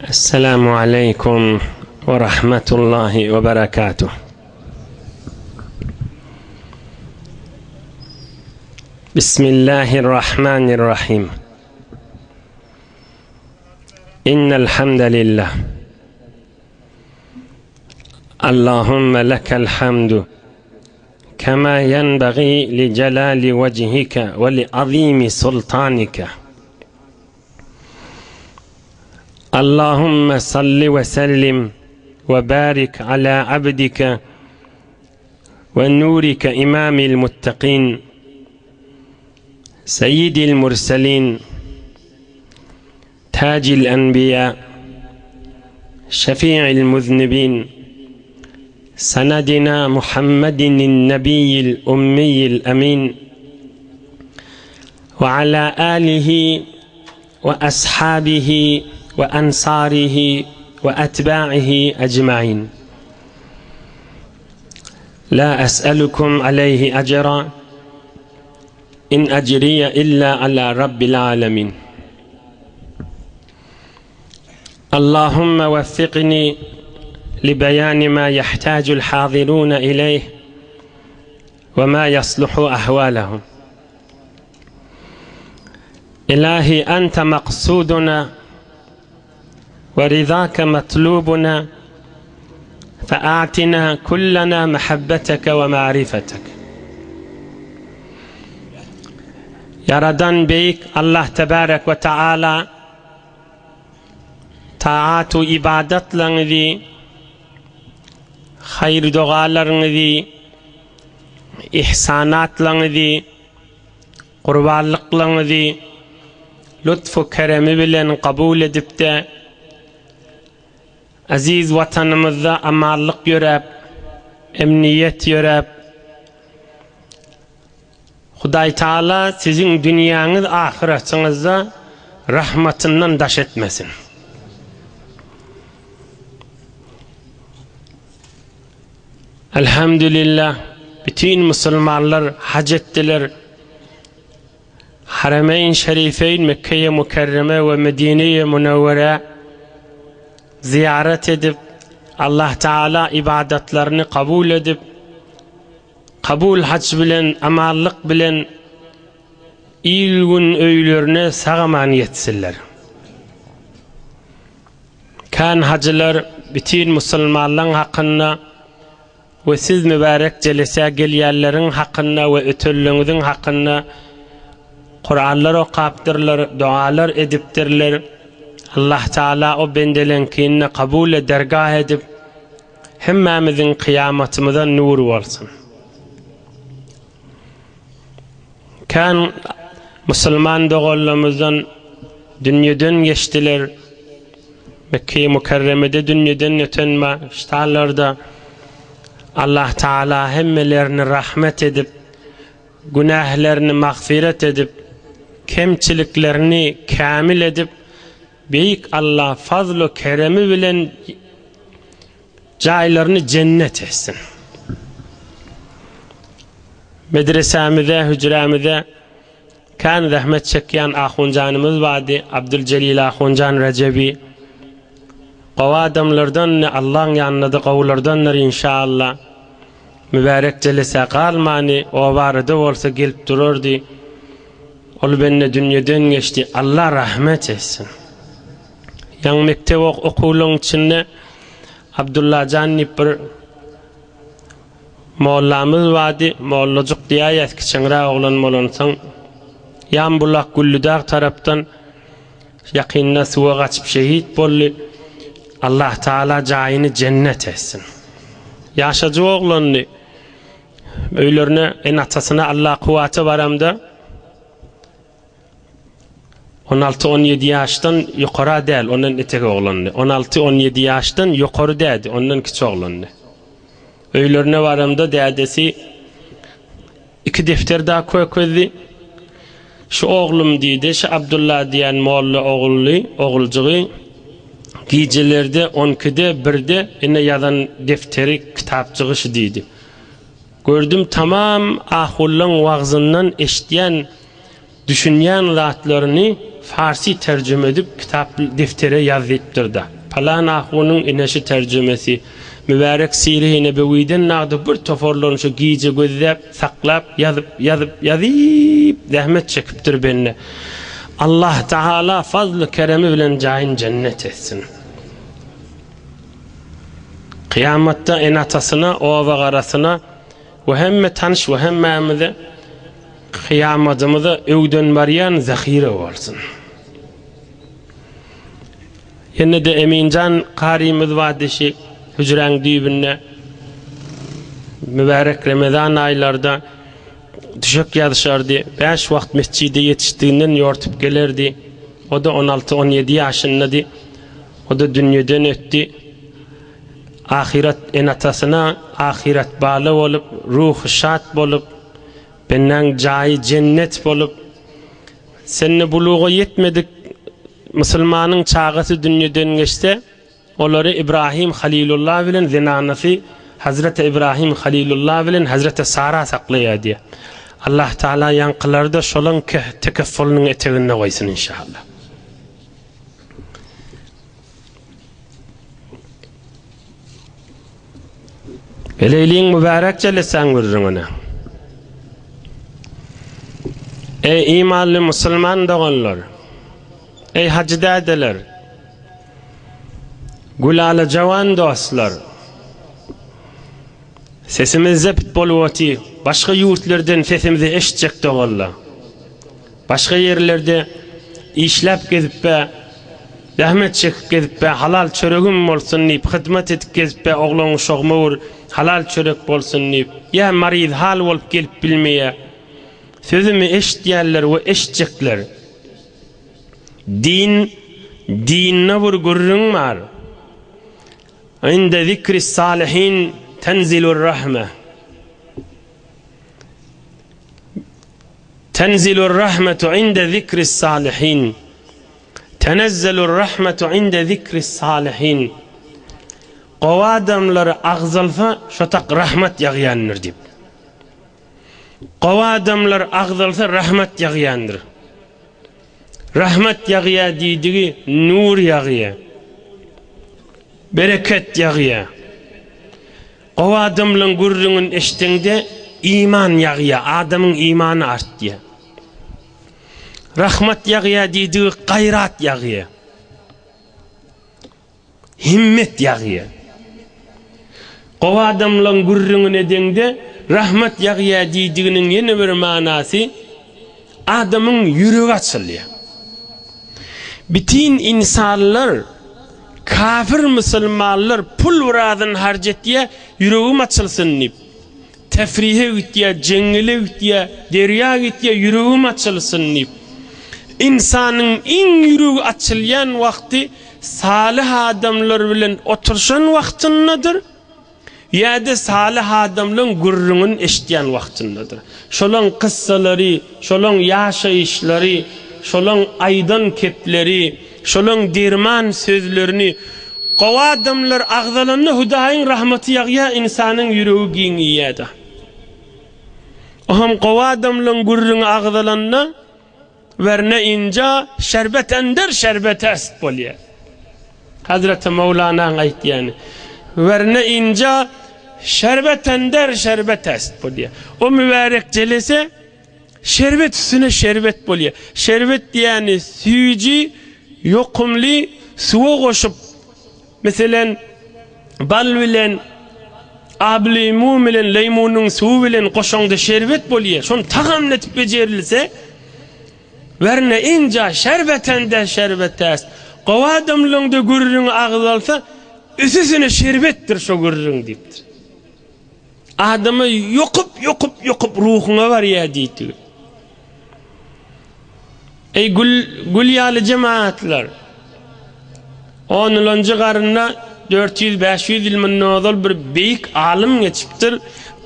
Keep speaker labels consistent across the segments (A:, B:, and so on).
A: Esselamu aleýkum we rahmetullahi we berekatuh. Bismillahirrahmanirrahim. Innel hamdalillah. Allahumma lekel hamdu kema yenbaghi li celali vechike ve li azimi sultanike. Allahumma salli ve sellim ve barik ala abdike ve nurike imamil muttaqin seyyidil murselin tacil enbiya şefi'il muznibin senedina Muhammedin nebiyyil ummiyil emin ve ala alihi ve ashabihi ve ansarihi ve etba'ihi ecmain. La es'elukum aleyhi ecra in ecriye illa ala rabbil alemin. Allahümme veffikni li beyani ma yahtacul hazirun ileyh ve ma yasluhu ahvalehum. İlahi ente maksuduna ve rizake matlubuna fe'atina kullana mehabbeteke ve marifetek. Yaradan Beýik Allah Tebarek we Taala taat we ibadatlaryňyzy, haýyr-dogalaryňyzy, ihsanatlaryňyzy, gurbanlyklaryňyzy lutf-u keremi bilen kabul edip-de, eziz Watanymyzda amanlyk ýöräp, emniýet ýöräp, Hudaýtagala siziň dünýäňiz ahyratyňyzda rahmatyndan daş etmesin. Elhamdülillah bütin musulmanlar hac etdiler. Haremeýn Şerifeýn Mekkeýe Mükerreme we Medineýe Münewwere zyýarat edip Allah Taala ibadatlaryny kabul edip Kabul haç bilen, amanlyk bilen il-gün öýlerine sag-aman ýetsinler. Kän hajylar bütin musulmanlaň hakynda we siz mübärek jelesä gelýänleriň hakynda we ötenleňiziň hakynda Kuranlar okapdyrlar, dogalar edipdirler. Allah Taala o bendeleňkini kabul dergah edip, Hemmämiziň kyýamatymyza nur bolsun. Kän musulman doganlarymyzdan dünýeden geçdiler. Mekge-i Mükerremede dünýeden öten bar. Ştalarda Allah Taala hemmelerini rahmet edip, günählerini magfiret edip, kemçiliklerini kämil edip, Beýik Allah fazlu keremi bilen jaýlaryny jennet etsin. Medresämize, hüjrämize kän zähmet çekýän ahunjanymyz bardy, Abduljelil ahunjan Rejebi. Gowy adamlardan, Allaň ýanynda-da gowulardandyr inşaalla. Mübärek jelesä galmany, obarada bolsa gelip durardy. Ol bende dünýeden geçdi, Allah rahmet etsin. Ýaňy mekdep okuwlaryň içinde Abdullajan diýip bir mollamyz bardy, mollajyk diýäýäs kiçeňräk oglan bolansoň. Ýanbulak Güllüdag tarapdan ýakynda suwa gaçyp şehit boldy. Allah Taala jaýyny jennet etsin. Ýaşajyk oglandy. Öýlerine ene-atasyna Allah kuwwata baramda 16-17 ýaşdan ýokara däl, ondan etek oglandy. 16-17 ýaşdan ýokary dädi, ondan kiçi oglandy. Öýlerine baramda dädesi iki defter da kökezdi. Şu oglum diýdi, şu Abdulla diýen molla ogully, oguljygy gijelerde 12-de, 1-de ine ýazan defteri, kitapjygy şu diýdi. Gördüm tamam ahullaň wagzyndan eşitýän, düşünýän zatlaryny. Farsy terjüme edip kitap deftere ýaz diýipdir-de. Palan ahunyň ine şu terjümesi. Mübärek Sire-i Nebewiden nagdy bir toparlaryny şu gije gözläp, saklap, ýazyp, ýazyp, ýazyp zähmet çekipdir bende. Allah Tagala fazly keremi bilen jaýyny jennet etsin. Kyýamatda ene-atasyna, oba-garasyna we hemme tanyş we hemmämize kyýamadymyza öwden barýan zahire bolsun. Ýene-de Eminjan karymyz bardy şi hüjräň düýbünde mübärek Remezan aýlarda düşek ýazyşardy. Bäş wagt mesjide ýetişdiginden ýortup gelerdi. O-da on alty-on ýedi ýaşyndady. O-da dünýeden ötdi. Ahyret ene-atasyna ahyret bala bolup, ruhy şat bolup, bendäň jaýy jennet bolup, sende buluga ýetmedik musulmanyň çagasy dünýeden geçse, olary Ibrahim Halilullah bilen zenanasy Hazreti Ibrahim Halilullah bilen Hazreti Sara saklaýar diýýär. Allah Taala ýaňkylary-da şolaň tekeffulynyň eteginde goýsun inşallah. Geleýliň mübärek jelesäň gürrüňine. Eý imanly musulman doganlar! Eý hajy dädeler! Gülala jawan dostlar! Sesimiz zept bolup otyr. Başga ýurtlardan sesimizi eşitjek doganlar. Başga ýerlerde işläp gezip-ä, zähmet çekip gezip-ä, halal çöregim bolsun diýip, hyzmat edip gezip-ä, oglan-uşagyma bir halal çörek bolsun diýip, ýa maryz hal bolup gelip bilmeýär. Sözümi eşidýänler we eşitjekler! Din, dinde bir gürrüň bar. Inde zikris-salihin tenzilur-rahme. Tenzilur rahmetu inde zikris salihin. Tenezzelur rahmetu inde zikris salihin. Gowy adamlar agzalsa şo tak rahmet ýagýandyr diýip. Gowy adamlar agzalsa rahmet ýagýandyr. Rahmet ýagýar diýdigi nur ýagýar. Bereket ýagýar. Gowy adamlaň gürrüňini eşdeňde iman ýagýar, adamyň imany artýar. Rahmat ýagýar diýdigi gaýrat ýagýar. Himmet ýagýar. Gowy adamlaň gürrüňini edeňde rahmat ýagýar diýdiginiň ýene bir manasy adamyň ýüregi açylýar. Bitin ynsanlar kafir musulmanlar pul birazyny harç etýär ýüregim açylsyn diýip. Tefrihe gitýär, jeňňele gitýär, derýa gitýär ýüregim açylsyn diýip. Ynsanyň iň ýüregi açylýan wagty salyh adamlar bilen oturyşan wagtyndadyr. Ýa-da salyh adamlaň gürrüňini eşidýän wagtyndadyr. Şolaň kyssalary, şolaň ýaşaýyşlary, şolaň aýdan kepleri, şolaň derman sözlerini gowy adamlar agzalanda Hudaýyň rahmaty ýagýar, ynsanyň ýüregi giňeýär-de. Ohem gowy adamlaň gürrüňi agzalanda Werne inja şerbet ender şerbet est bolýar. Hazreti Mowlanaň aýtýany. Werne inja şerbet ender şerbet est bolýar. O mübärek jelese şerbet üstüne şerbet bolýar. Şerbet diýýäni süýji, ýokumly suwa goşup, meselen, bal bilen, ab-leýmun bilen, leýmunyň suwy bilen goşaňda şerbet bolýar. Şony tagamly edip bejerilse, Werne inja şerbetende şerbetäst. Gowy adamlaň-da gürrüňi agzalsa, üsüsine şerbetdir şo gürrüň diýipdir. Adama ýokup, ýokup, ýokup ruhuňa barýar diýdigi. Eý gül, gül ýaly jemagatlar! Onulanjy garynda 400-500 ýyl mundan ozal bir beýik alym geçipdir.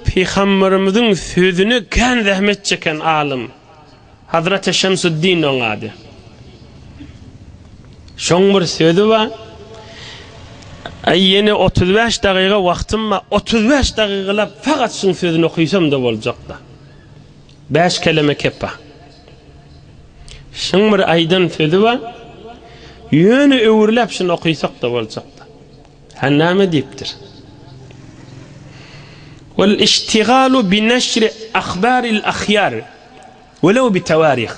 A: Pygamberimiziň sözüne kän zähmet çeken alym. Hazreti Şemsuddin oň ady. Şoň bir sözi bar. Aý ýene 35 dagyga wagtym bar. 35 dagygalap fakat şuň sözüni okysam-da boljak-da. Bäş keleme kepa. Şuň bir aýdan sözi bar. Ýöne öwrüläp şuny okysak-da boljakda. Hä näme diýipdir? Wal iştigalu bi neşri ahbaril ahýar welew bi tawarih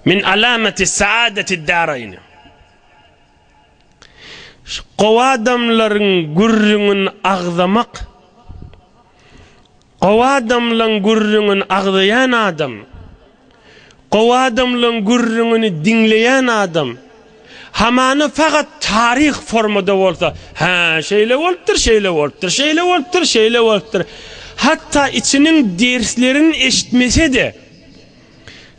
A: min alamati saadati daraýn. Şu gowy adamlaryň gürrüňini agzamak, gowy adamlaň gürrüňini agzaýan adam, gowy adamlaň gürrüňini diňleýän adam, hamana fakat taryh formada bolsa, hä, şeýle bolupdyr, şeýle bolupdyr, şeýle bolupdyr, şeýle bolupdyr. Hatda içiniň derslerini eşitmese-de,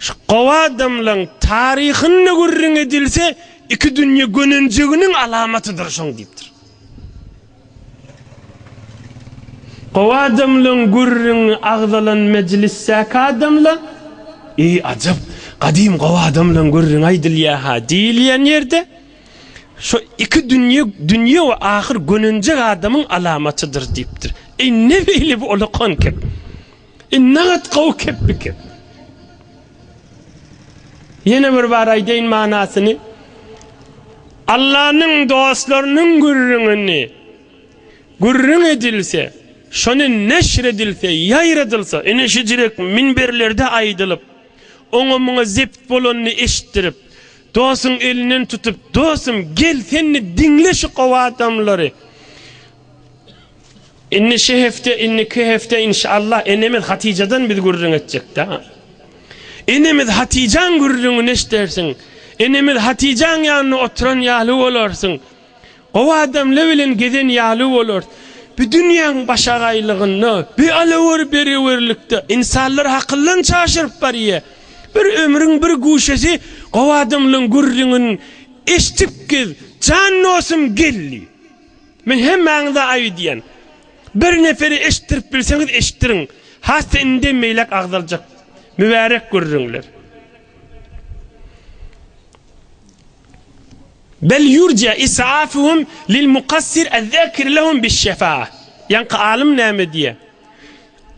A: Şu gowy adamlaň taryhynda gürrüň edilse, iki dünýe gönenjeginiň alamatydyr şoň diýipdir. Gowy adamlaň gürrüňi agzalan mejlisdäki adamla, Eý, ajap, gadym gowy adamlaň gürrüňi aýdylýa-ha diýilýän ýerde, şo iki dünýe, dünýe we ahyr gönenjek adamyň alamatydyr diýipdir. Eý, ne beýle bu olakan kep? Innagat gowy kepbi kep. Ýene bir bar aýdaýyn manasyny. Allanyň dostlarynyň gürrüňini gürrüň edilse, şony neşr edilse, ýaýradylsa, ine şijirek minberlerde aýdylyp, oňa muňa zept bolanyny eşitdirip, dostuň elinden tutup, dostum gel sen-de diňle şu gowy adamlary. Indi şu hepde, indiki hepde inşallah enemiz Hatyjadan biz gürrüň etjekdä. Enemiz Hatyjaň gürrüňini eşdersiň. Enemiz Hatyjaň ýanynda oturan ýaly bolarsyň. Gowy adamlar bilen gezen ýaly bolarys. Bu dünýäň başagaýlygynda, bu alawer-berewerlikde ynsanlar hakyldan çaşyryp barýar. Bir ömrüň bir guşesi gowy adamlaryň gürrüňini eşdip gez, jan dostum gel diý. Men hemmäňize aýdýan. Bir neferi eşitdirip bilseňiz eşitdiriň. Has-da indem beýläk agzaljak mübärek gürrüňler. Bel yurja is'afuhum lil mukassir ez-zakir lehum biş-şefa'a. Ýaňky alym näme diýýär?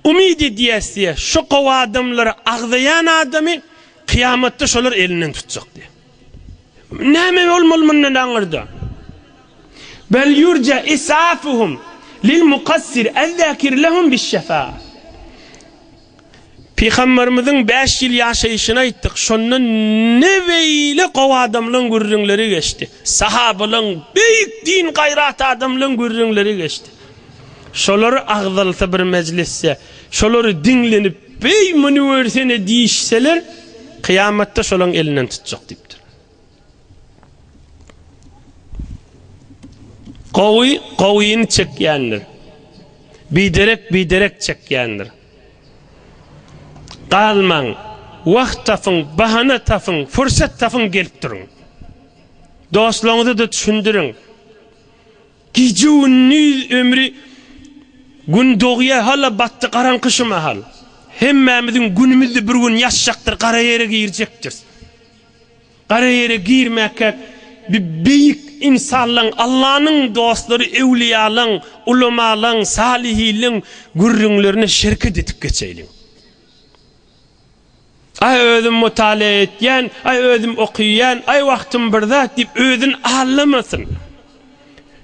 A: Umyt edýäs diýýär, şu gowy adamlary agzaýan adamy kyýamatda şolar elinden tutjak diýýär. Näme bolmaly mundan aňyrda? Bel yurja isafuhum lil mukassir ez-zakir lehum biş-şefa'a. Pygamberimiziň bäş ýyl ýaşaýşyny aýtdyk, şonda ne beýle gowy adamlaň gürrüňleri geçdi. Sahabalaň, beýik din gaýrat adamlaň gürrüňleri geçdi. Şolary agzalsa bir mejlisde, şolary diňlenip, beý muny görsene diýişseler, kyýamatda şolaň elinden tutjak diýipdir. Gowy gowyny çekýändir. Biderek biderek çekýändir. Galmaň, wagt tapyň, bahana tapyň, pursat tapyň gelip duruň. Dostlaryňyza-da düşündiriň. Gije-gündiz ömri Gün dogýar, hala batdy garaňky şu mahal. Hemmämiziň günümiz-de bir gün ýaşjakdyr, gara ýere girjekdiris. Gara ýere girmäkäk bi beýik ynsanlaň, Allanyň dostlary öwlüýalaň, ulamalaň, salyhinleň gürrüňlerine şereket edip geçeýliň. Aý özüm mutala etýän, aý özüm okyýan, aý wagtym bir zat diýip özüni allamasyn.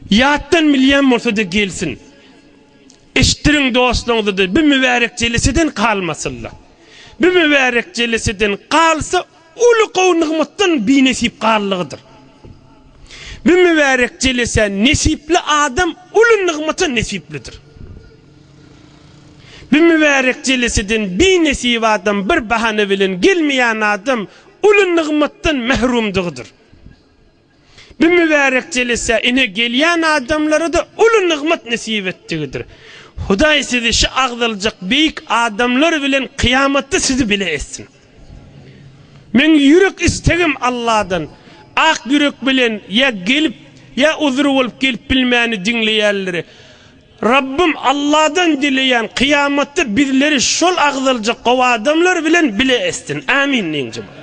A: Ýatdan bilýän bolsa-da gelsin. Eşitdiriň dostlaryňyzy-da bi mübärek jeleseden galmasynlar. Bi mübärek jeleseden galsa uly gowy nygmatdan binesip gallygydyr. Bi mübärek jelesä nesipli adam uly nygmata nesiplidir. Bi mübärek jeleseden binesip adam bir bahana bilen gelmeýän adam uly nygmatdan mährumdygydyr. Bu mübärek jelesä ine gelýän adamlara-da uly nygmat nesip etdigidir. Hudaý sizi şu agzaljak beýik adamlar bilen kyýamatda sizi bile etsin. Meň ýürek istegim Alladan, ak ýürek bilen ýa gelip, ýa uzry bolup gelip bilmäni diňleýänlere, Rabbym Alladan dileýän kyýamatda bizleri şol agzaljak gowy adamlar bilen bile etsin. Amin diýiň jemagat.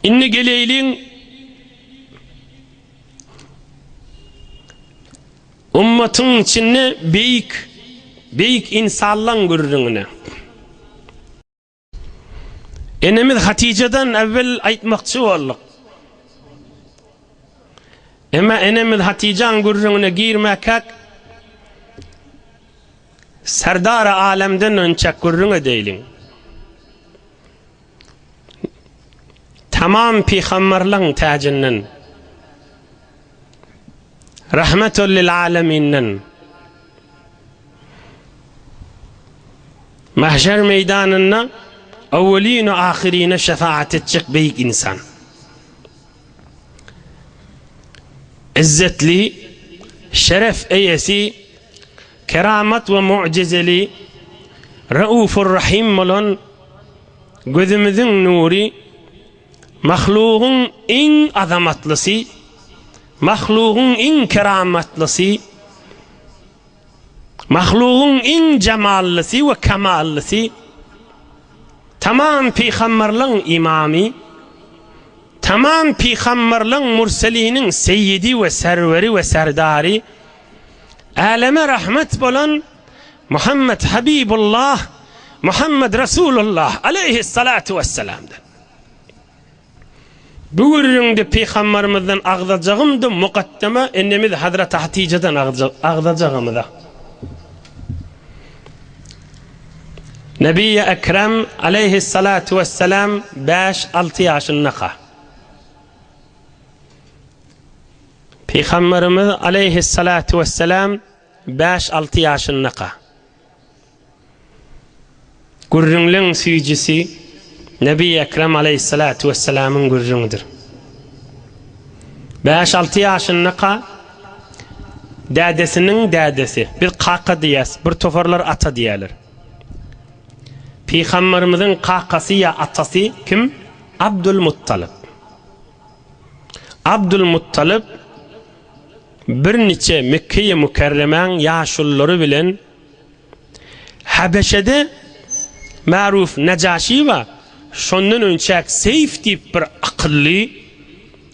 A: Indi geleýliň ummatyň içinde beýik beýik insanlaň gürrüňine. Enemiz Hatyjadan äwwel aýtmakçy bolduk. Emma enemiz Hatyjaň gürrüňine girmäkäk, Serdar-y alemden önçäk gürrüň edeýliň. Tamam pygamberleň täjinden, Rahmetul lil aleminden, Mahşer meýdanynda awwelin we ahyrine şefaat etjek beýik insan. Izzetli, şeref eýesi, keramat we mu'jizeli, Raufur Rahim bolan gözümiziň nury, mahlugyň iň azamatlysy, mahlugyň iň keramatlysy, mahlugyň iň jamallysy we kamallysy, tamam pygamberleň imamy, tamam pygamberleň murseliniň seýidi we serweri we serdary, äleme rahmet bolan Muhammet Habibullah, Muhammet Resulullah aleýhissalatu wessalamdan. Bu gürrüňde pygambarymyzdan agzajagym-da mukaddeme enemiz Hazreti Hatyjadan agzajagymyza. Nebi-i Ekrem aleýhissalatu wessalam bäş-alty ýaşyndaka. Pygambarymyz aleýhissalatu wessalam Bäş-alty ýaşyndaka. Gürrüňleň süýjüsi Nebi Ekrem aleýhissalatu wessalamyň gürrüňidir. Bäş-alty ýaşyndaka dädesiniň dädesi, biz kaka diýýäs, bir toparlar ata diýýärler. Pygamberimiziň kakasy ýa atasy kim? Abdul Muttalyp. Abdul Muttalyp birniçe Mekgeýi Mükerremäň ýaşululary bilen Habeşede maruf Nejaşy bar, şondan önçäk Seýf diýip bir akylly,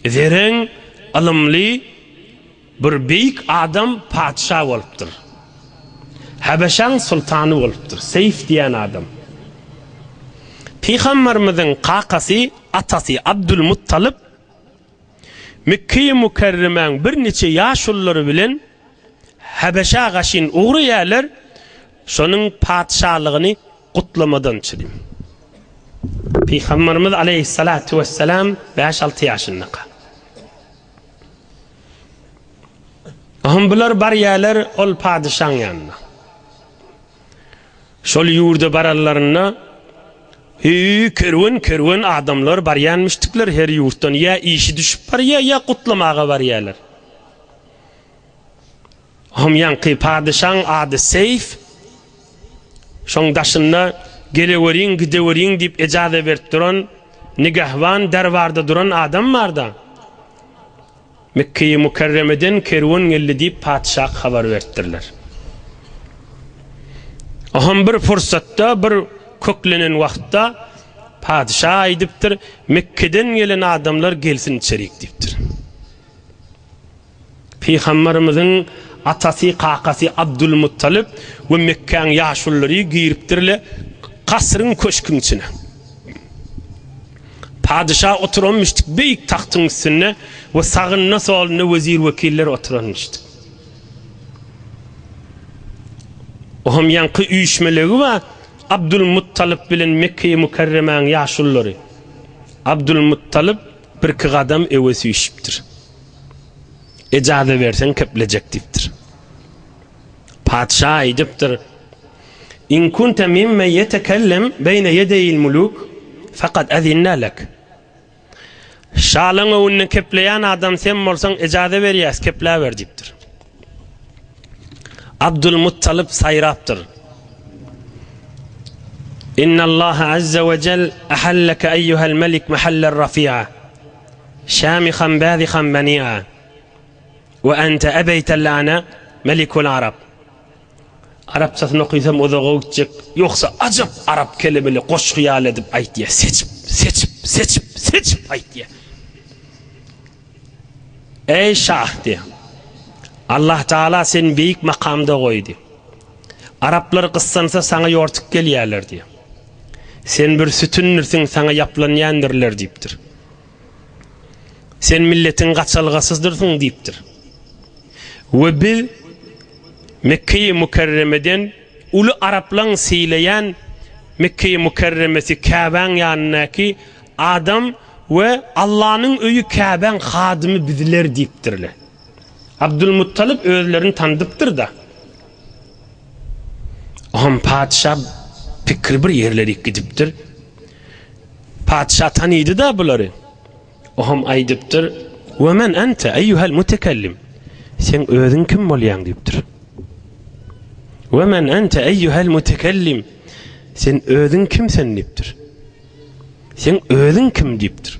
A: zereň, ylymly bir beýik adam patyşa bolupdyr. Habeşäň sultany bolupdyr, Seýf diýen adam. Pygamberimiziň kakasy, atasy Abdulmuttalyp Mekgeýi Mükerremäň birniçe ýaşululary bilen Habeşä gaşyn ugraýarlar, şonuň patyşalygyny gutlamadan çynym. Pygamberimiz aleýhissalatu wessalam bäş-alty ýaşyndaka. Ohm bular barýarlar ol patyşaň ýanyna. Şol ýurda baranlarynda, hüý, kerwen-kerwen adamlar barýanmyşdyklar her ýurtdan, ýa işi düşüp barýar, ýa gutlamaga barýarlar. Hom ýaňky padyşaň ady Seýf, şoň daşynda geleweriň, gideweriň diýip ejaza berip duran, nigahban derbarda duran adam bar-da. Mekgeýi Mükerremeden kerwen geldi diýip patyşa habar beripdirler. Ohm bir pursatda, bir köklenen wagtda patyşa aýdypdyr, Mekgeden gelen adamlar gelsin içerik diýipdir. Pygamberimiziň atasy, kakasy Abdulmuttalyp we Mekgäň ýaşululary giripdirle kasryň köşküň içine. Padyşa oturanmyşdyk beýik tagtyň üstünde we sagynda-solunda wezir-wekiller oturanmyşdyk. Ohm ýaňky üýşmelegi bar, Abdulmuttalyp bilen Mekgeýi Mükerremäň ýaşululary. Abdulmuttalyp birki gadam öwe süýşüpdir. Ejaza berseň keplejek diýipdir. Patyşa aýdypdyr, In kunte mimmen ýetekellem beýne ýedeýil muluk, fakat ezinna lek. Şalaň öňünde kepleýän adam sen bolsaň ejaza berýäs, kepläber diýipdir. Abdul Muttalyp saýrapdyr. Innallaha azza we jel ahallaka eýýuhel melik mahallar rafi'a. Şamihan bäzihan beni'a. We ente ebeýtel lana melikul arab. Arapçasyny okysam uzaga gitjek. Ýogsa ajap arap kelimini goşgy ýaly edip aýtýar. Seçip, seçip, seçip, seçip aýtýar. Eý şah diýýär. Allah Taala seni beýik makamda goýdy. Araplar gyssansa saňa ýortup gelýärler diýýär. Sen bir sütündirsiň, saňa ýaplanýandyrlar diýipdir. Sen milletiň gaçalgasyzdyrsyň diýipdir. We biz Mekgeýi Mükerremeden uly araplaň sylaýan Mekgeýi Mükerremesi Käbäň ýanyndaky adam we Allanyň öýi Käbäň hadymy bizler diýipdirler. Abdulmuttalyp özlerini tanydypdyr-da. Oňam patyşa pikiri bir ýerlerik gidipdir. Patyşa tanydy-da bulary. Oňam aýdypdyr, Ve men ente eýýuhel mutekellim? Seň özüň kim bolýaň diýipdir. Ve men ente eýýuhel mutekellim? Sen özüň kim sen diýipdir. Seň özüň kim diýipdir.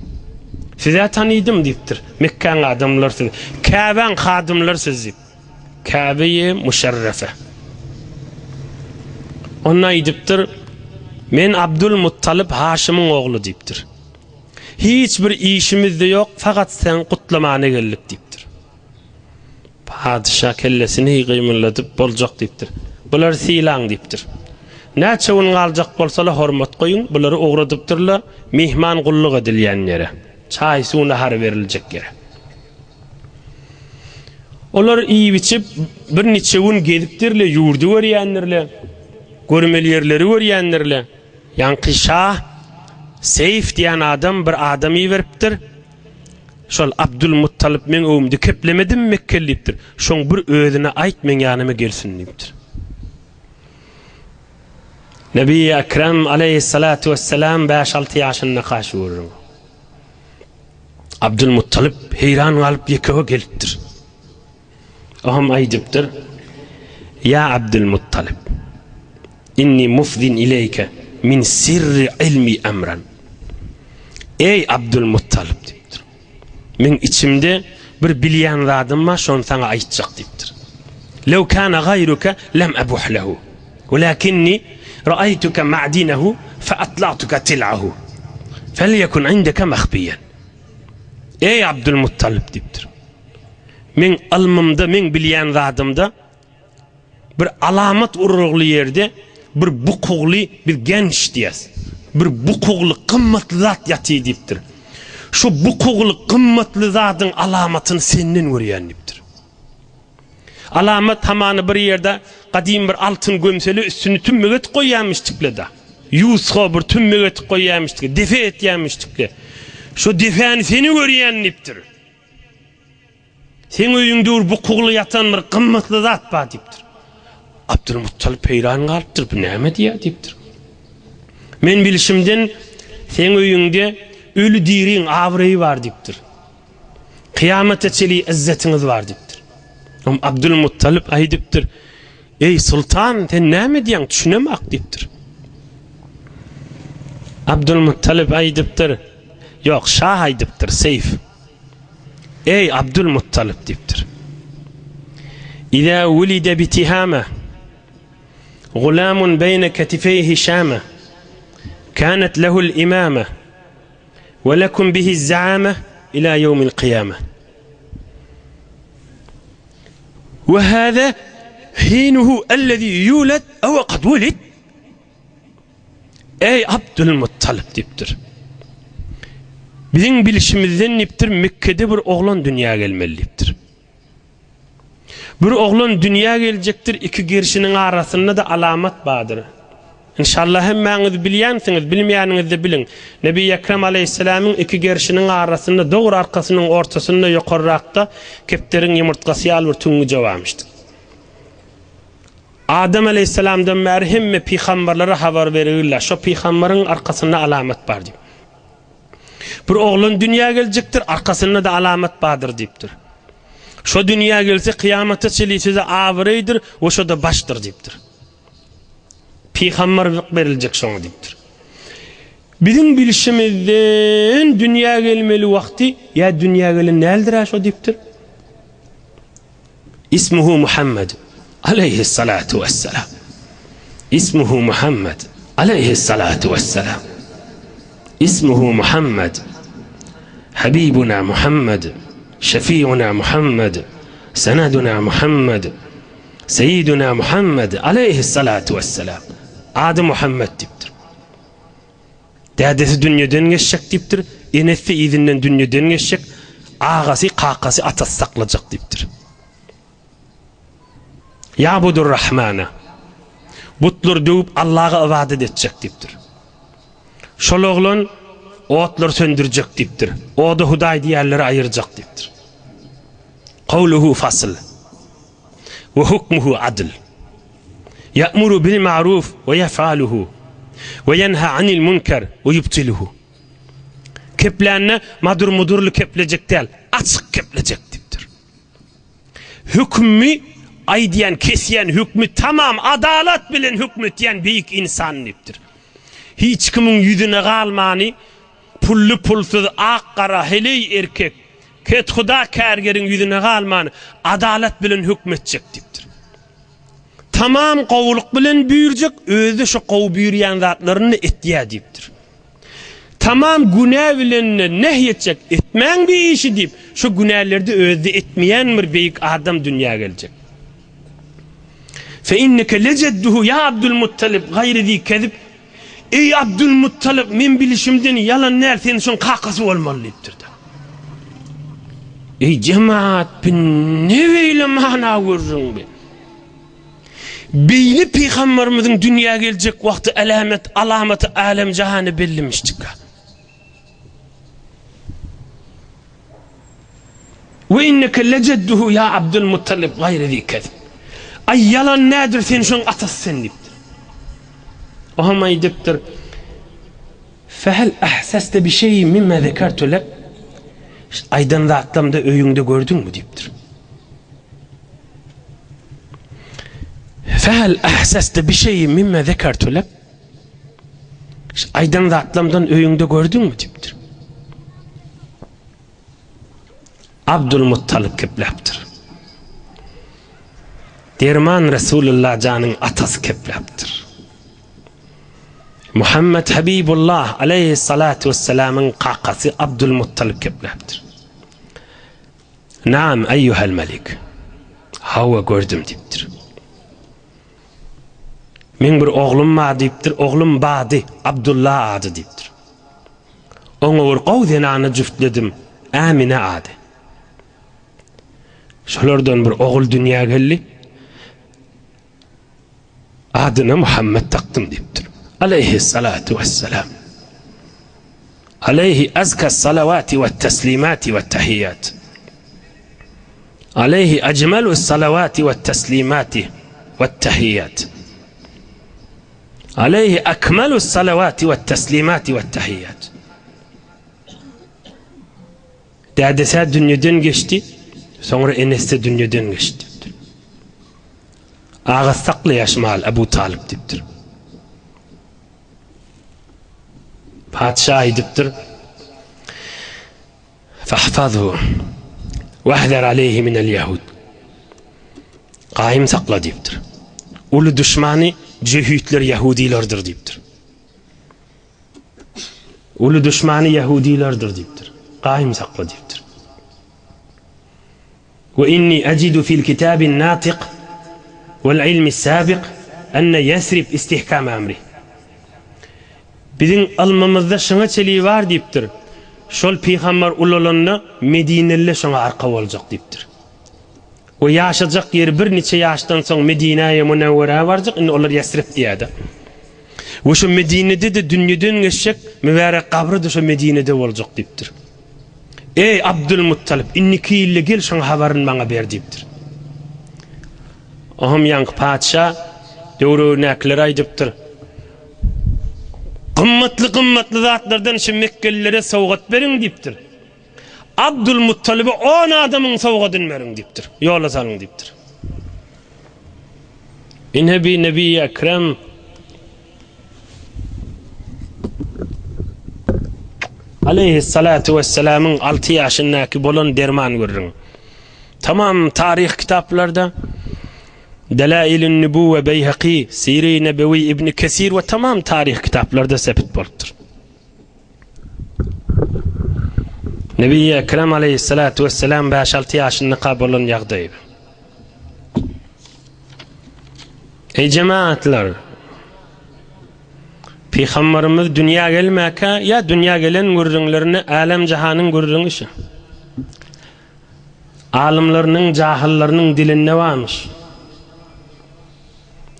A: Siz-ä tanydym diýipdir. Mekgäň adamlary siz. Käbäň hadymlary siz diýip. Käbe-i Muşerrefe. Onda aýdypdyr, Men Abdul Muttalyp Haşymyň ogly diýipdir. Hiç bir işimiz-de ýok, fakat seni gutlamana geldik diýipdir. Patyşa kellesini gymyldadyp, boljak diýipdir. Bulary sylaň diýipdir. Näçe gün galjak bolsalar hormat goýuň, bulary ugradypdyrlar myhman gulluk edilýän ýere, çaý-suw nahar beriljek ýere. Olar iýip-içip, birniçe gün gezipdirler, ýurdy görýändirler, görmeli ýerleri görýändirler. Ýaňky şa Seýf diýen adam bir adam iberipdir. Şol Abdulmuttalyp meň öwümde keplemedimi mekgeli diýipdir. Şoň bir özüne aýt meň ýanyma gelsin diýipdir. Nebi Ekrem aleýhissalatu wesselam bäş-alty ýaşyndaka şu gürrüň. Abdulmuttalyp heýran galyp ýekewe gelipdir. Oňam aýdypdyr, Ýa Abdulmuttalyp, inni mufdin ileýke min sirri ilmi emran. Eý Abdulmuttalyp diýipdir. Meň içimde bir bilýän zadym bar, şony saňa aýtjak diýipdir. Lew kana gaýruke lem ebuh lehu. Welakinni ra'aýtuke ma'dinehu fe atla'tuke til'ahu. Felyekun indeke mahbiýen. Eý Abdulmuttalyp diýipdir. Meň ylmymda, meň bilýän zadymda bir alamat urugly ýerde bir bukugly biz genç diýýäs. Bir bukugly gymmatly zat ýatyr diýipdir. Şu bukugly gymmatly zadyň alamatyny senden görýän diýipdir. Alamat hamany bir ýerde gadym bir altyn gömseli üstüni tümmek etip goýýarmyşdykle-da. Ýusga bir tümmek etip goýýarmyşdyk, depe etýärmişdikle. Şu depäni seni görýän diýipdir. Seň öýüňde bir bukugly ýatan bir gymmatly zat bar diýipdir. Abdylmuttalyp heýran galypdyr, bu näme diýýär diýipdir. Men bilşimden seň öýüňde öli diriň abraýy bar diýipdir. Kyýamata çeli yzzetiňiz bar diýipdir. Om Abdylmuttalyp aýdypdyr, Eý sultan, sen näme diýýäň, düşünemak diýipdir. Abdylmuttalyp aýdypdyr, Ýok, şah aýdypdyr, Seýf. Eý, Abdulmuttalyp diýipdir. Iza wulide bi Tihama gulamun beýne ketifeýhi şama kanat lehul imama we lekum bihi zaama ila ýewmil kyýama. We hâzâ hinuhu ellezî yulad ew kad wulid. Eý, Abdylmuttalyp diýipdir. Biziň bilşimizden diýipdir, Mekgede bir oglan dünýä gelmeli diýipdir. Bir oglan dünýä geljekdir, iki gerşiniň arasynda-da alamat bardyr. Inşallah hemmäňiz bilýänsiňiz, bilmeýäniňiz-de biliň. Nebi Ekrem aleýhissalamyň iki gerşiniň arasynda, dogry arkasynyň ortasynda ýokarrakda kepderiň ýumurtgasy ýaly bir tüňňüje barmyşdyr. Adam aleýhissalamdan bäri hemme pygamberlere habar berigillä, şo pygamberyň arkasynda alamat bar diýip. Bir oglan dünýä geljekdir, arkasynda-da alamat bardyr diýipdir. Şo dünýä gelse kyýamata çenli size abraýdyr we şo-da başdyr diýipdir. Pygamberlik beriljek şoňa diýipdir. Biziň bilşimizden dünýä gelmeli wagty ýa dünýä gelen däldir-ä şo diýipdir. Ismuhu Muhammed aleýhissalatu wesselam. Ismuhu Muhammed aleýhissalatu wesselam. Ismuhu Muhammed Habibuna Muhammed Şefiuna Muhammed Seneduna Muhammed Seýiduna Muhammed aleýhissalatu wesselam. Ady Muhammed diýipdir. Dädesi dünýeden geçjek diýipdir, enesi yzyndan dünýeden geçjek, agasy, kakasy, atasy saklajak diýipdir. Ýabudur Rahmana. Butlary döwüp Allaga ybadat etjek diýipdir. Şol oglan otlary söndürjek diýipdir. Oda Hudaý diýýänleri aýyrjak diýipdir. Kowluhu fasl. We hukmuhu adl. Ýa'muru bil ma'ruf we ýef'aluhu. We ýenha anil munker we ýubtiluhu. Keplände madur-mudurly keplejek däl, açyk keplejek diýipdir. Hökümi aýdýan, kesýän hökmi tamam adalat bilen hökm etýän beýik ynsan diýipdir. Hiç kimiň ýüzüne galmany, pully-pulsuz, ak-gara, heleý-erkek, kethuda kärgeriň ýüzüne galman, adalat bilen hökm etjek diýipdir. Tamam gowulyk bilen buýurjak, özi-de şo gowy buýurýan zatlaryny etýär diýipdir. Tamam günä bilen-de nehy etjek, etmäň bi işi diýip, şo günälerde özi-de etmeýän bir beýik adam dünýä geljek. Fe inneke lejedduhu ýa Abdulmuttalyp gaýry zi kezip, Eý Abdulmuttalyp, men bilişimden ýalan däl, sen şoň kakasy bolmaly diýipdir-de. Eý jemaat, bi ne beýle mana gürrüň bi? Beýle pygamberimiziň dünýä geljek wagty älämet, alamaty älem-jahana bellimişdika. We inneke lejedduhu ýa Abdulmuttalib gaýry zi kezib. Aý ýalan nädir sen şoň atasy sen diýipdir. O hem aýdypdyr. Fehel ahseste bi şeýin mimma zekertu lek? Aýdan zatlamda öýüňde gördüňmi diýipdir. Fehel ahseste bi şeýin mimma zekertu lek? Aýdan zatlamdan öýüňde gördüňmi diýipdir. Abdulmuttalyp kepläpdir. Derman Resulullah janyň atasy kepläpdir. Muhammet Habibullah aleýhissalatu wessalamyň kakasy Abdulmuttalyp kepläpdir. Naam eýýuhel melik. Hawa gördüm diýipdir. Meň bir oglum bar diýipdir, oglum bady, Abdullah ady diýipdir. Oňa bir gowy zenany jüftledim, Ämine ady. Şolardan bir ogul dünýä geldi. Adyna Muhammet dakdym diýipdir. Aleýhissalatu wessalam. Aleýhi azka salawati we teslimati we tahiýat. Aleýhi ajmalu salawati we teslimati we tahiýat. Aleýhi akmalu salawati we teslimati we tahiýat. Dädesi-ä dünýeden geçdi, soňra enesi-de dünýeden geçdi diýipdir. Agasy saklaýar şu mahal Abu Talyp diýipdir. Patyşa aýdypdyr, Fahfazhu wahzar aleýhi minel ýahud. Gaýym sakla diýipdir. Uly duşmany jöhitler ýahudylardyr diýipdir. Uly duşmany ýahudylardyr diýipdir. Gaýym sakla diýipdir. We inni ejidu fil kitabin natik wel ilmi sabik enne Ýesrib istihkam emri. Biziň ylmymyzda şuňa çeli bar diýipdir. Şol pygamber ulalanda Medineliler şoňa arka boljak diýipdir. We ýaşajak ýeri bir niçe ýaşdan soň Medinäýe Münewwerä barjak, indi olar Ýesrib diýýärdi. We şo Medinede-de dünýeden geçjek, mübärek gabry-da şo Medinede boljak diýipdir. Eý, Abdylmuttalyp, indiki ýylda gel şoň habaryny maňa ber diýipdir. Oňam ýaňky patyşa döwregindäkilere aýdypdyr. Gymmatly-gymmatly zatlardan şu mekgelilere sowgat beriň diýipdir. Abdylmuttalyba on adamyň sowgadyny beriň diýipdir. Ýola salyň diýipdir. Ine bi Nebi Ekrem Aleýhissalatu wessalamyň 6 ýaşyndaky bolan derman gürrüň. Tamam taryh kitaplarda Delailün Nubuwe Beýhaki, Sire-i Nebewi Ibn Kesir we tamam taryh kitaplarda sepit bolupdyr. Nebi Ekrem aleýhissalatu wesselam 5-6 ýaşyndaka bolan ýagdaý. Eý jemaatlar! Pygambarymyz dünýä gelmäkä ýa dünýä gelen gürrüňlerinde älem-jahanyň gürrüňi şu. Alymlarynyň, jahyllarynyň dilinde barmyş.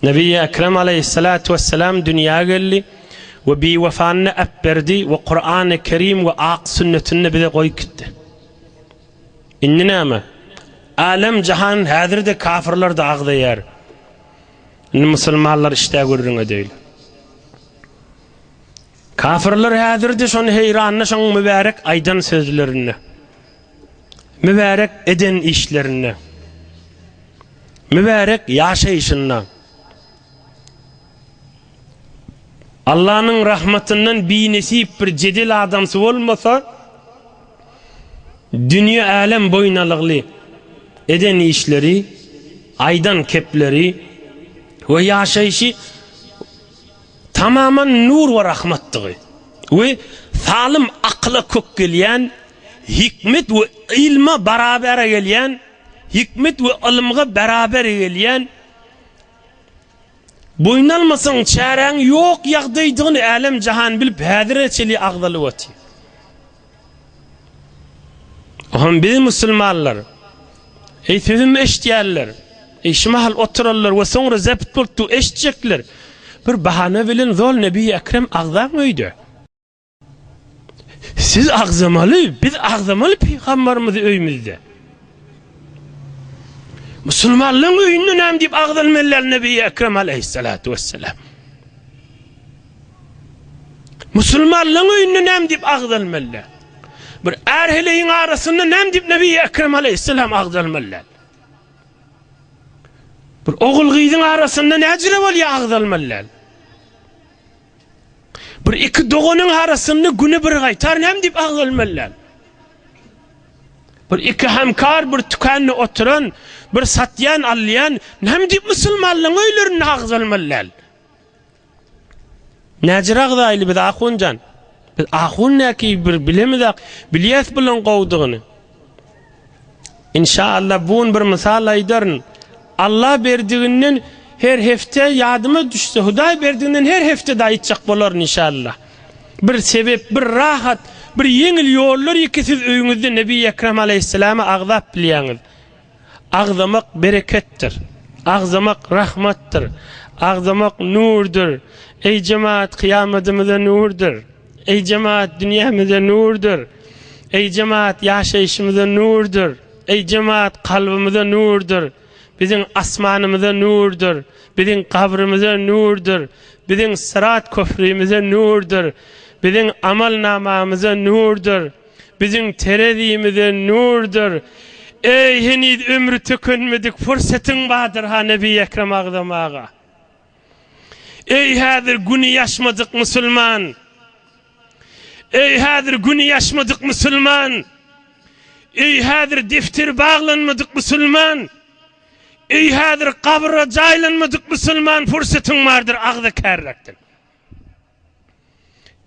A: Nebi Ekrem aleýhissalatu wessalam dünýä geldi we biwefanyny äpberdi we Kurany Kerim we ak sünnetini bize goýup gitdi. Indi näme? Älem-jahan häzir-de kafirler-de agzaýar. Indi musulmanlar işdä gürrüň edeýli. Kafirler häzir-de şony heýranda şoň mübärek aýdan sözlerinde. Mübärek eden işlerinde. Mübärek ýaşaýşynda. Allanyň rahmatyndan binesip bir jedel adamsy bolmasa, Dünýe älem boýnalygly eden işleri, aýdan kepleri we ýaşaýşy tamaman nur we rahmatdygy we salym akyla kök gelýän, hikmet we ylma barabara gelýän, hikmet we ylymga barabar gelýän, Boýun almasaň çäräň ýok ýagdaýdygyny älem-jahan bilip häzire çenli agzalyp otyr. Ohm biz musulmanlar, eý sözümi eşidýänler, eý şu mahal oturanlar we soňra zebt bolup dur eşitjekler, bir bahana bilen zol Nebi Ekrem agzaň öýde. Siz agzamaly, biz agzamaly pygambarymyzy öýümizde. Musulmanlaryň öýünde näme diýip agzalmalylar Nebi Ekrem aleyhissalatu vesselam. Musulmanlaryň öýünde näme diýip agzalmalylar? Bir är heleýiň arasynda näme diýip Nebi Ekrem aleyhissalam agzalmalylar? Bir ogul gyzyň arasynda näjire bolýar agzalmalylar? Bir iki doganyň arasynda güne bir gaýtar näme diýip agzalmalylar? Bir iki hemkar bir tükände oturan, bir satýan, alýan, näme diýip musulmanlaryň öýlerinde agzalmalylar? Näjir agzaýly biz ahunjan? Biz ahun näki bir bilemizak, bilýäs bulan gowdugyny. Inşaallah bu gün bir mysal aýdaryn. Allah berdiginden her hepde ýadyma düşse, Hudaý berdiginden her hepde-de aýtjak bolaryn inşaallah. Bir sebep, bir rahat, bir ýeňil ýollar ýeke siz öýüňizde Nebi Ekrem aleýhissalamy agzap bilýäňiz. Agzamak bereketdir. Agzamak rahmatdyr. Agzamak nurdur. Eý jemaat kyýamadymyza nurdur. Eý jemaat dünýämize nurdur. Eý jemaat ýaşaýşymyza nurdur. Eý jemaat kalbymyza nurdur. Biziň asmanymyza nurdur. Biziň gabrymyza nurdur. Biziň syrat köprimize nurdur. Biziň amal namamyza nurdur. Biziň terezimize nurdur. Eý heniz ömri tükenmedik pursatyň bardyr ha Nebi Ekrem agzamaga. Eý häzir güni ýaşmadyk musulman! Eý häzir güni ýaşmadyk musulman! Eý häzir defteri baglanmadyk musulman! Eý häzir gabra jaýlanmadyk musulman pursatyň bardyr agza kärrekdir.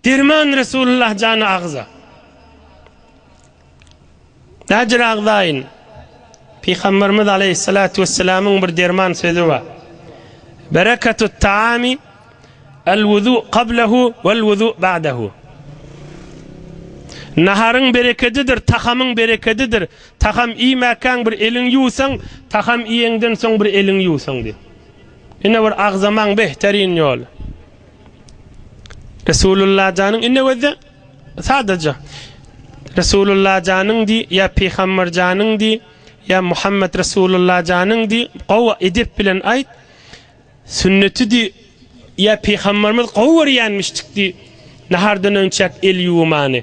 A: Derman Resulullah jany agza. Näjür agzaýyn? Pygamberimiz aleyhissalatu vesselamyň bir derman sözi bar. Bereketut taami el wuzu qablahu vel wuzu ba'dahu. Naharyň berekedidir, tahamyň berekedidir. Taham iýmäkäň bir eliň ýuwsaň, taham iýeňden soň bir eliň ýuwsaň diýip. Ine bir agzamaň behterin ýoly. Resulullah janyň ine gözde sadaja. Resulullah janyň di ýa pygamber janyň di ýa Muhammed Resulullah janyň di gowy edep bilen aýt. Sünneti di ýa pygamberimiz gowy görýänmişdik di. Nahardan önçäk el ýuwmany.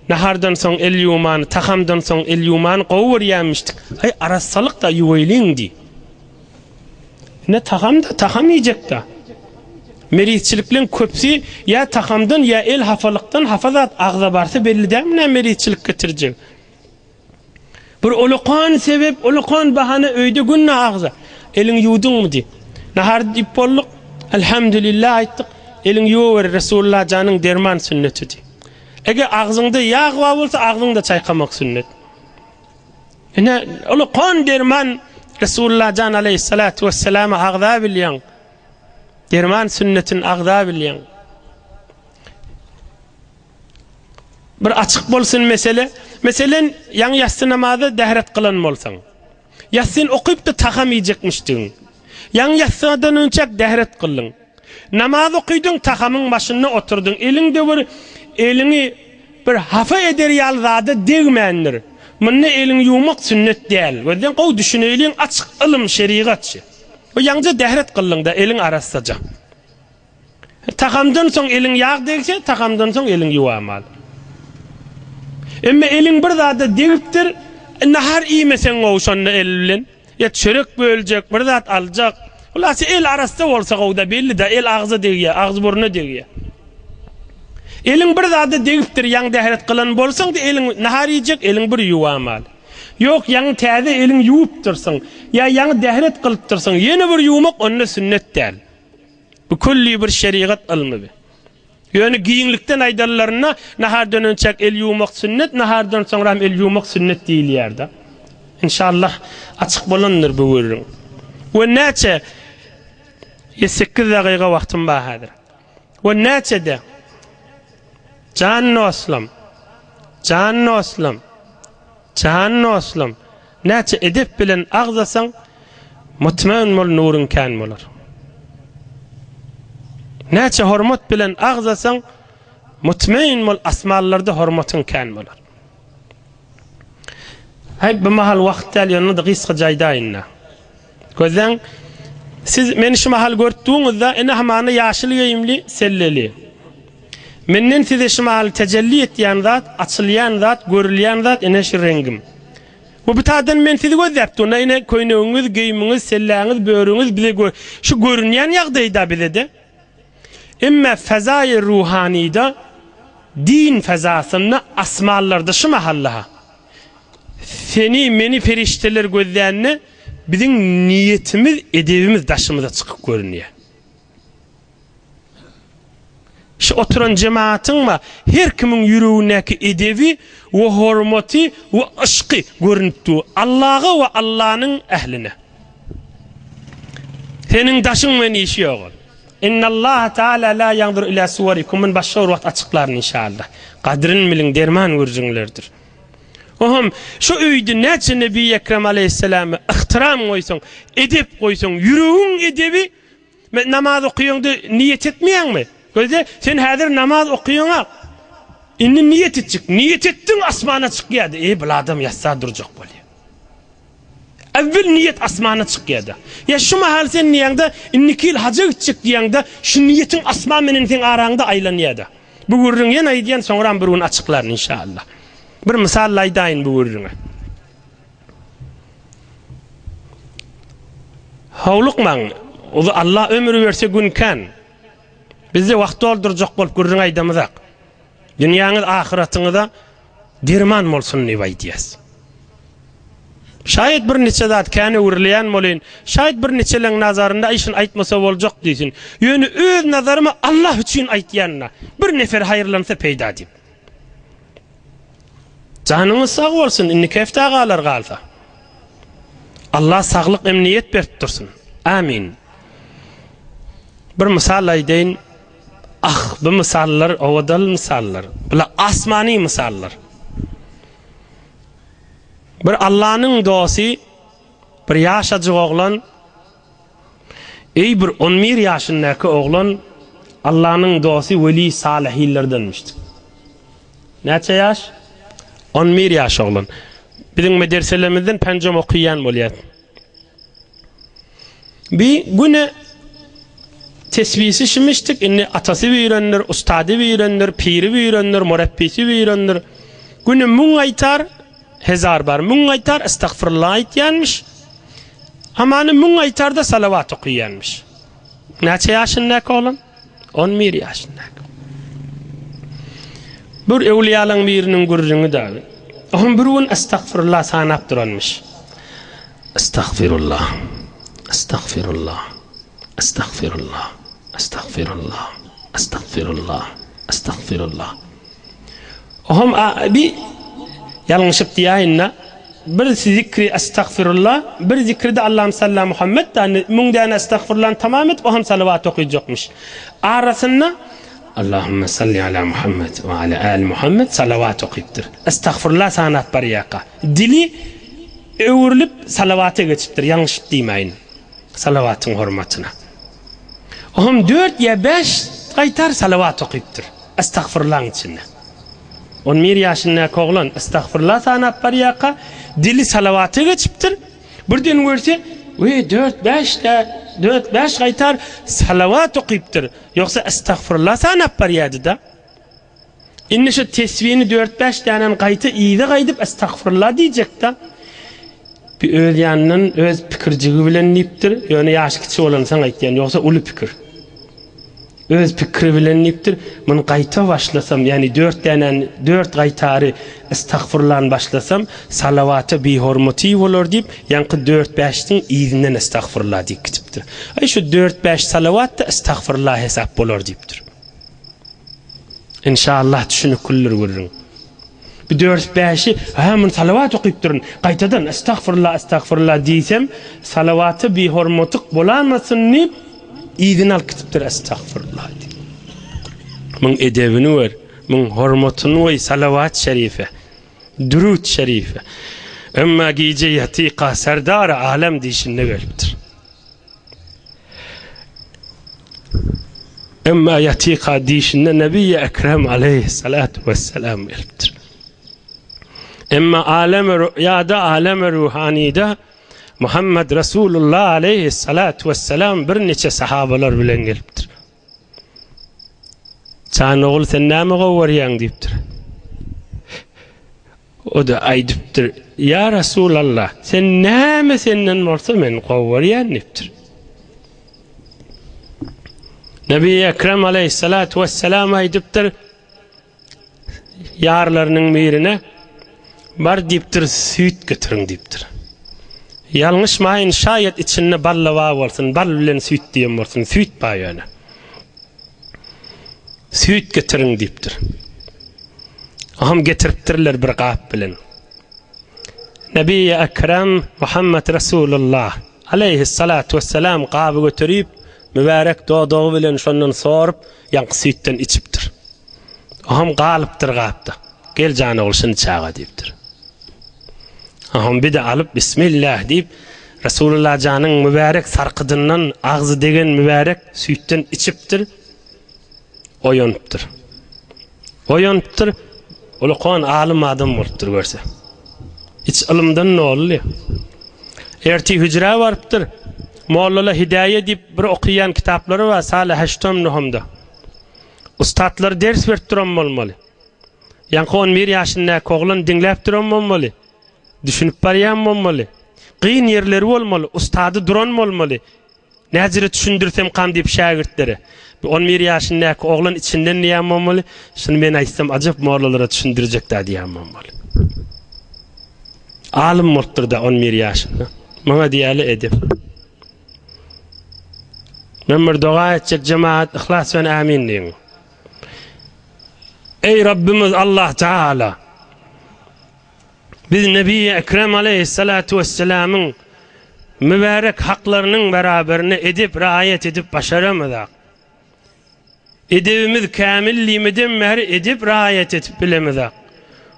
A: Nahardan soň el ýuwmany, tahamdan soň el ýuwmany gowy görýänmişdik. Aý arassalyk da ýuwaýlyň di. Ine tagam-da, tagam iýjek-dä. Merizçilikleň köpüsi ýa tagamdan, ýa el hafalykdan hafa zat agza barsa belli dälmi näme merizçilik getirjegi. Bir ulakan sebep, ulakan bahana öýde günde agza. Eliňi ýuwduňmy diý. Nahar diýip bolduk. Elhamdülillah aýtdyk. Eliňi ýuwawer Resulullah janyň derman sünneti diý. Eger agzyňda ýag bar bolsa agzyňda çaýkamak sünnet. Ine, ulakan derman Resulullah jan aleýhissalatu wesselama agza bilýäň. Derman sünnetini agza bilýäň. Bir açyk bolsun mesele. Meselen, ýaňy ýassy namaza dähret kylan bolsaň. Ýassyn okyp-da tagam iýjekmişdigiň. Ýaňy ýassydan önçäk dähret kyldyň. Namaz okydyň, tagamyň başynda oturdyň. Eliňde bir eliňi bir hapa eder ýaly zada degmändir. Munda eliňi ýuwmak sünnet däl. Gözden gowy düşüneýliň, açyk ylym, şerigat şi. Bu ýaňja dähret kyldyň-da, eliň arassaja. Tagamdan soň eliň ýag degse, tagamdan soň eliň ýuwamaly. Emma eliň bir zada degipdir, nahar iýmeseň gowy şonda el bilen. Ýa çörek böljek, bir zat aljak. Hulasy el arassa bolsa gowy-da, belli-de, el agza degýär, agzy-burna degýär. Eliň bir zada degipdir, ýaňy dähret kylan bolsaň-da eliň nahar iýjek, eliň bir ýuwamaly. Ýok, ýaňy täze eliň ýuwupdyrsyň, ýa ýaňy dähret kylypdyrsyň, ýene bir ýuwmak onda sünnet däl. Bu külli bir şerigat ylmy bi. Ýöne giňlikden aýdanlarynda nahardan önçäk el ýuwmak sünnet, nahardan soňram el ýuwmak sünnet diýilýär-de. Inşallah açyk bolandyr bu gürrüň. We näçe Ýe sekiz dagyga wagtym bar häzir. We näçede Jan dostlam, jan dostlam, Jan dostum, näçe edep bilen agzasaň, mutmain bol nuruň kän bolar. Näçe hormat bilen agzasaň, mutmain bol asmanlarda hormatyň kän bolar. Häý, bu mahal wagt däl, ýöne-de gysgaça aýdaýyn-da. Gözläň, siz meni şu mahal görüp duňyzda, ene hamana ýaşyl geýimli, selleli. Menden size şu mahal tejelli etýän zat, açylýan zat, görülýän zat ene şu reňgim. We bu taýdan men sizi gözläp durun, ene köýnegiňiz, geýimiňiz, selläňiz, börügiňiz bize gör, şu görünýän ýagdaýda bize-de. Emme fezaýy ruhanyda, din fezasynda, asmanlarda şu mahalla-ha. Seni, meni perişdeler gözlände, biziň niýetimiz, edebimiz daşymyza çykyp görünýär. Şu oturan jemagatyň her kimiň ýüregindäki edebi we hormaty we yşky görünip dur Allaga we Allanyň ähline. Seniň daşyň bilen işi ýok ol. Innallaha taala la ýanzur ila suwarikum muny başga bir wagt açyklaryn inşallah. Gadryn biliň derman gürrüňlerdir. Ohm şu öýde näçe Nebi Ekrem aleýhissalama yhtyram goýsaň, edep goýsaň, ýüregiň edebi Men namaz okaýaňda niýet etmeýäňmi? Gözle, sen häzir namaz okaýaňa. Indi niýet etjek. Niýet etdiň asmana çykýardy. Eý, bul adam ýatsa durjak bolýar. Äwwel niýet asmana çykýardy. Ýa şu mahal sen diýäňde, indiki ýyl haja gitjek diýäňde, şu niýetiň asman menen seň araňda aýlanýardy. Bu gürrüň ýene aýdýan, soňram bir gün açyklaryn inşallah. Bir mysal aýdaýyn bu gürrüňe. Howlukmaň, uzy Allah ömür berse gün kän. Bizde wagt doldurjak bolup gürrüň aýdamyzak. Dünýäňiz ahyratyňyza derman bolsun diýip aýdýas. Şaýat bir niçe zat kän öwrülýän bolyn, şaýat bir niçeleň nazarynda aý şuny aýtmasa boljak diýsin. Ýöne öz nazaryma Allah üçin aýtýan-da. Bir nefer haýyrlansa peýda diýip. Janyňyz sag bolsun, indiki hepdä galar galsa. Allah saglyk emniýet berip dursun. Amin. Bir mysal aýdaýyn. Ah, bu mysallar owadan mysallar. Bular asmany mysallar. Bir Allanyň dosty, bir ýaşajyk oglan Eý bir on bir ýaşyndaky oglan Allanyň dosty weli salyhynlardanmyşdy. Näçe ýaş? On bir ýaş oglan. Biziň mederselerimizden penjom okaýan bolýar. Bir güne tesbisi şimişdik, indi atasy birendir, ustady birendir, piri birendir, murabbisi birendir. Güne müň aýtar, hezar bar, müň aýtar, estagfirullah aýtýanmyş. Hamany müň aýtarda salawat okaýanmyş. Näçe ýaşyndaky oglan? 11 ýaşyndaky. Bir öwliýalaň biriniň gürrüňi dagy. Ohm bir gün estagfirullah sanap duranmyş. Estagfirullah. Estagfirullah. Estagfirullah. Estagfirullah. Estagfirullah. Estagfirullah. Ohm bi ýalňyşyp diýäýin-de, bir zikri estagfirullah, bir zikri-de Allahym salla Muhammed däne, müň däne estagfirullany tamam edip, ohm salawat okyjakmyş. Arasynda. Allahümme salli ala Muhammed we ala ali Muhammed salawat okypdyr. Estagfurullah sanap barýarka, dili öwrülip salawata geçipdir, ýalňyşyp diýmäýin. Salawatyň hormatyna. Oňam dört ýa bäş gaýtar salawat okypdyr. Estagfurullahyň içinde. On bir ýaşyndaky oglan estagfurullah sanap barýarka, dili salawata geçipdir. Birden görse, we dört-bäş dä, dört-bäş gaýtar salawat okypdyr. Ýogsa estagfurullah sanap barýardy-da. Indi şu tesbini dört-bäş dänen gaýta yza gaýdyp estagfurullah diýjek-de. Bir öz ýanyndan öz pikirjigi bilen diýipdir, ýöne ýaşy kiçi bolansoň aýtýan, ýogsa uly pikir. Öz pikiri bilen diýipdir, muny gaýta başlasam, ýagny dört dänäni, dört gaýtary estagfurullany başlasam, salawata bihormaty bolar diýip, ýaňky dört-bäşiň yzyndan estagfurullah diýip gidipdir. Aý şu dört-bäş salawat-da estagfurullah hesap bolar diýipdir. Inşallah düşüniklidir gürrüň. Bir dört bäşi, hä muny salawat okypdyryn, gaýtadan estagfurullah, estagfurullah diýsem, salawata bihormatyk bolamasyn diýip, yzyny alyp gidipdir estagfurullah diýip. Muň edebini gör, muň hormatyny goý salawat şerife, dürut şerife. Emma gije ýatyka serdar-y alem diýşinde gelipdir. Emma ýatyka diýşinde Nebi-i Ekrem aleýhissalatu wesselam gelipdir. Emma alem-i rüýada, alem-i ruhanyda Muhammed Resulullah aleýhissalatu wesselam birniçe sahabalar bilen gelipdir. Jan ogul sen näme gowy görýäň diýipdir. O-da aýdypdyr, Ýa Resulallah, sen näme senden bolsa men gowy görýän diýipdir. Nebi Ekrem aleýhissalatu wesselam aýdypdyr, ýarlarynyň birine, Bar diýipdir, süýt getiriň diýipdir. Ýalňyşmaýyn, şaýat içinde bal-da bar bolsun, bal bilen süýt diýen bolsun, süýt bar ýöne. Süýt getiriň diýipdir. Aham getiripdirler bir gap bilen. Nebi Ekrem Muhammed Resulullah aleýhissalatu wesselam gaby göterip, mübärek dodagy bilen şondan sorup, ýaňky süýtden içipdir. Oham galypdyr gapda. Gel jan ogul şuny çaga diýipdir. Oham bir-de alyp Bismillah diýip, Resulullah janyň mübärek sarkydyndan agzy degen mübärek süýtden içipdir. Oýanypdyr. Oýanypdyr. Ulukan alym adam bolupdyr görse. Iç ylymdan doldy. Ertir hüjrä barypdyr. Mollala Hidaýe diýip bir okaýan kitaplary bar, Saly Heştom Nuhumda. Ussatlar ders berip duran bolmaly. Ýaňky on bir ýaşyndaky oglan diňläp duran bolmaly. Düşünip barýan bolmaly. Kyn ýerleri bolmaly, ussady duran bolmaly. Näjere düşündirsemkam diýip şägirtlere. Bu on bir ýaşyndaky oglan içinden diýýän bolmaly, şuny men aýtsam ajap mollalara düşündirjek-dä diýýän bolmaly. Alym bolupdyr-da on bir ýaşynda. Muňa diýýärler edep. Men bir doga etjek jemaat yhlas bilen amin diýiň. Eý Rabbimiz Allah Taala. Biz Nebi Ekrem aleyhissalatu vesselamyň mübärek haklarynyň beraberine edip raýat edip başaramyzak. Edebimiz kämil diýmeden bäri edep raýat edip bilemizak.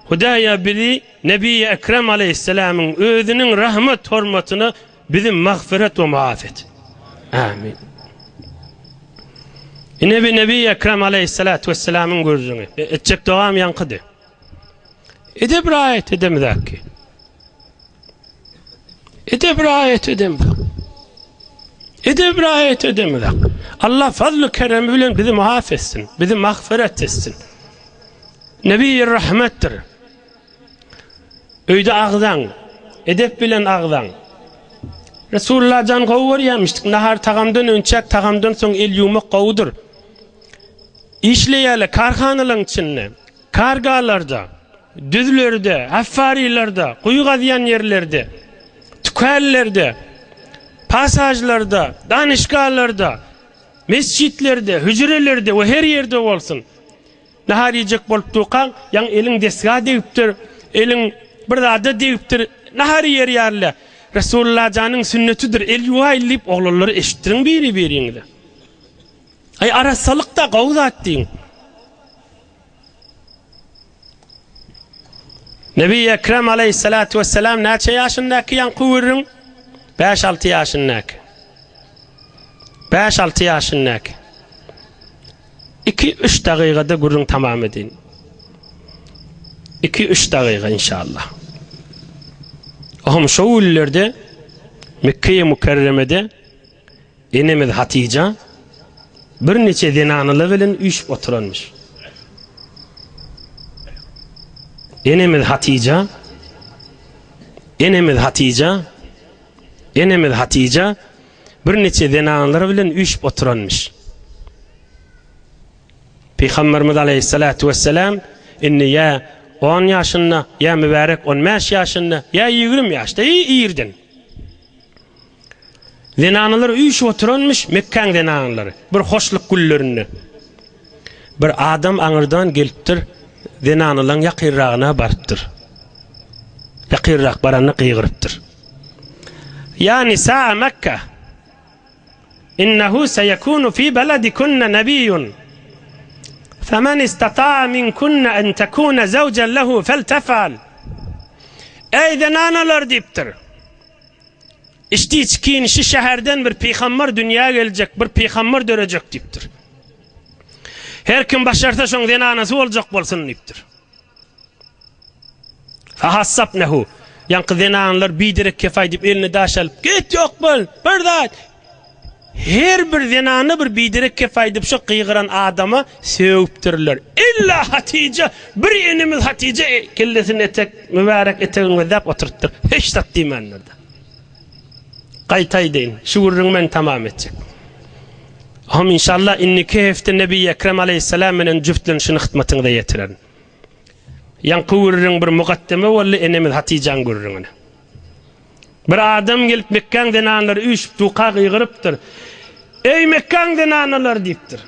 A: Hudaýa bizi Nebi Ekrem aleýhissalamyň özüniň rahmet hormatyna bizi magfyret we muaf et. Amin. Ine bir Nebi Ekrem aleýhissalatu wessalamyň gürrüňi. Etjek dogam ýaňkydy. Edep raýat edemizak ki. Edep raýat edemizok. Edep raýat edemizok. Allah fazly keremi bilen bizi muaf etsin, bizi magfiret etsin. Nebi rahmetdir. Öýde agzaň, edep bilen agzaň. Resulullah jan gowy görýärmişdik. Nahar tagamdan önçäk, tagamdan soň el ýuwmak gowudyr. Işleýärler karhanalaryň içinde. Kargalarda, düzlerde, affarilerde, guýy gazýan ýerlerde, tükänlerde, pasažlarda, danyşgalarda, mesjitlerde, hüjrelerde we her ýerde bolsun. Nahar iýjek bolup durkaň, ýaňy eliň desga degipdir, eliň bir zada degipdir, nahar iýer ýaly. Resulullah janyň sünnetidir, el ýuwaýly diýip oglanlara eşitdiriň biri-biriňize. Aý arassalyk-da gowy zat diýiň. Nebi Ekrem aleýhissalatu wessalam näçe ýaşyndaky ýaňky gürrüň? Bäş-alty ýaşyndaky. Bäş-alty ýaşyndaky. Iki-üç dagygada gürrüň tamam edin. Iki-üç dagyga inşallah. Ohm şo günlerde Mekge-i Mükerremede Enemiz Hatyja birniçe zenanalar bilen üýşüp oturanmyş. Enemiz Hatyja Enemiz Hatyja Enemiz Hatyja birniçe zenanlar bilen üýşüp oturanmyş. Pygamberimiz aleýhissalatu wessalam indi ýa on ýaşynda, ýa mübärek on bäş ýaşynda, ýa 20 ýaşda, irden. Zenanalar üýşüp oturanmyş, Mekgäň zenanalary, bir hoşluk günlerinde. Bir adam aňyrdan gelipdir, zenanalaň ýakynragyna barypdyr. Ýakynrak baranda gygyrypdyr. Ýa nisaa Mekge, innehu seýekunu fi beledikunne nebiýun, femen istataa minkunne en tekune zewjen lehu feltefal. Eý zenanalar diýipdir. Içdi-içgin şi şäherden bir pygambar dünýä geljek, bir pygambar dörejek diýipdir. Her kim başarsa şoň zenanasy boljak bolsun diýipdir. Fahassabnehu. Ýaňky zenanlar biderek kef aýdyp eline daş alyp, git ýok bol, bir zat. Her bir zenana bir biderek kep aýdyp şo gygyran adama sögüpdirler. Illa Hatyja, bir enemiz Hatyja kellesini etek, mübärek etegini gözläp oturypdyr. Hiç zat diýmändir-de. Gaýta aýdaýyn, şu gürrüňi men tamam etjek. Hom inşallah indiki hepde Nebi Ekrem aleýhissalam bilen jübtlenişini hytmatyňyza ýetirerin. Ýaňky gürrüň bir mugaddeme boldy enemiz Hatyjaň gürrüňine. Bir adam gelip Mekgäň zenanlary üýşüp duka gygyrypdyr. Eý Mekgäň zenanalary diýipdir.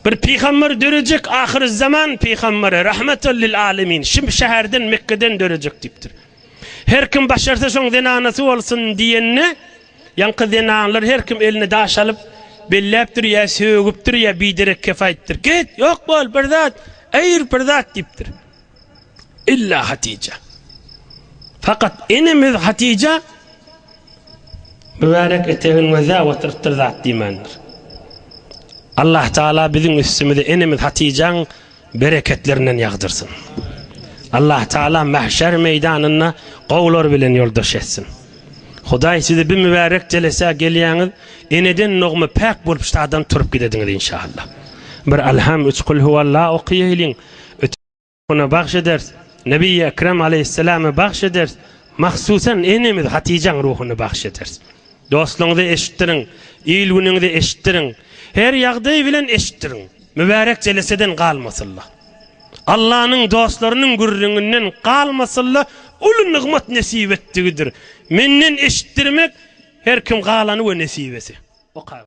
A: Bir pygamber dörejek ahyrzaman pygamberi rahmetel lil alemin şim şäherden Mekgeden dörejek diýipdir. Her kim başarsa şoň zenanasy bolsun diýende ýaňky zenanlar her kim eline daş alyp belläpdir ýa sögüpdir ýa biderek kep aýdypdyr. Git ýok bol bir zat eýr bir zat diýipdir. Illa Hatyja. Fakat enemiz Hatyja mübärek etegini gözläp oturypdyr zat diýmändir. Allah Taala biziň üstümize enemiz Hatyjaň bereketlerinden ýagdyrsyn. Allah Taala mahşer meýdanynda gowular bilen ýoldaş etsin. Hudaý sizi bir mübärek jelesä gelýäňiz, eneden nogma päk bolup ştadan turup gidediňiz inşallah. Bir Alham üç kul huwallah okaýaýlyň. Ona bagş ederis. Nebi Ekrem aleýhissalama bagş ederis. Mahsusan enemiz Hatyjaň ruhuny bagş ederis. Dostlaryňyza eşitdiriň, il-günüňize eşitdiriň. Her ýagdaý bilen eşitdiriň. Mübärek jeleseden galmasynla. Allanyň dostlarynyň gürrüňinden galmasynla uly nygmat nesip etdigidir. Menden eşitdirmek her kim galany we nesibesi. Okap.